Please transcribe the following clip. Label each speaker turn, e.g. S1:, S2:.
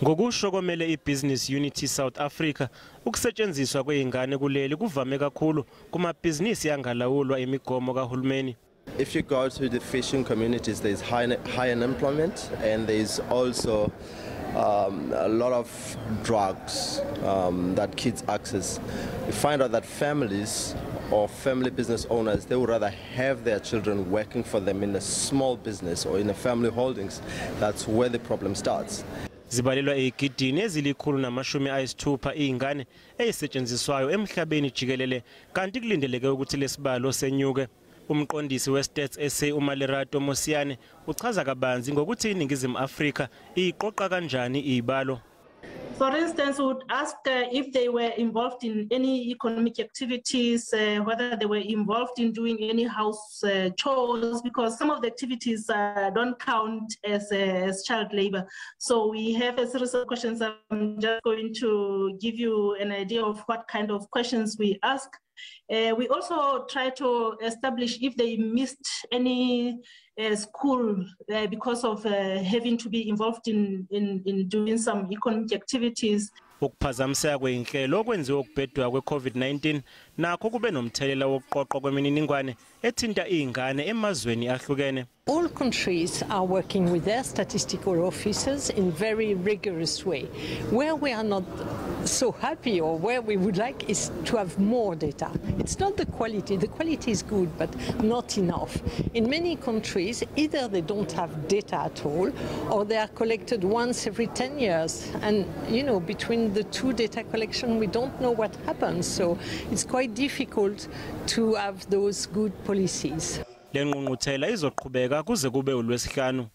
S1: Ngokusho komele iBusiness Unity South Africa, ukusetshenziswa kwezingane kuleli kuvame kakhulu kumabhizinisi angalawulwa imigomo kahulumeni.
S2: If you go to the fishing communities, there's high unemployment, and there's also a lot of drugs that kids access. You find out that families or family business owners, they would rather have their children working for them in a small business or in a family holdings. That's where the problem starts.
S1: Zibalelwa egidini ezili-160 izingane ezisetshenziswayo emhlabeni jikelele, kanti kulindeleke ukuthi lesibalo senyuke. Umqondisi weStats SA uMalerato Mosiane uchaza kabanzi ngokuthi iNingizimu Afrika iqoqa kanjani izibalo.
S3: For instance, we would ask if they were involved in any economic activities, whether they were involved in doing any house chores, because some of the activities don't count as child labor. So we have a series of questions. I'm just going to give you an idea of what kind of questions we ask. We also try to establish if they missed any school because of having to be involved in doing some economic activities.
S1: Ukuphazamiseka kweinhlelo okwenziwa ukubhedwa kwe-COVID-19 nakho kube nomthelela wokuqoqwa kwemininingwane ethinta izingane emazweni ahlukene.
S4: All countries are working with their statistical officers in very rigorous way. Where we are not so happy or where we would like is to have more data. It's not the quality is good, but not enough. In many countries, either they don't have data at all, or they are collected once every 10 years. And, you know, between the two data collection, we don't know what happens. So it's quite difficult to have those good policies.
S1: Le ngqungquthela izoqhubeka kuze kube uLwesihlanu.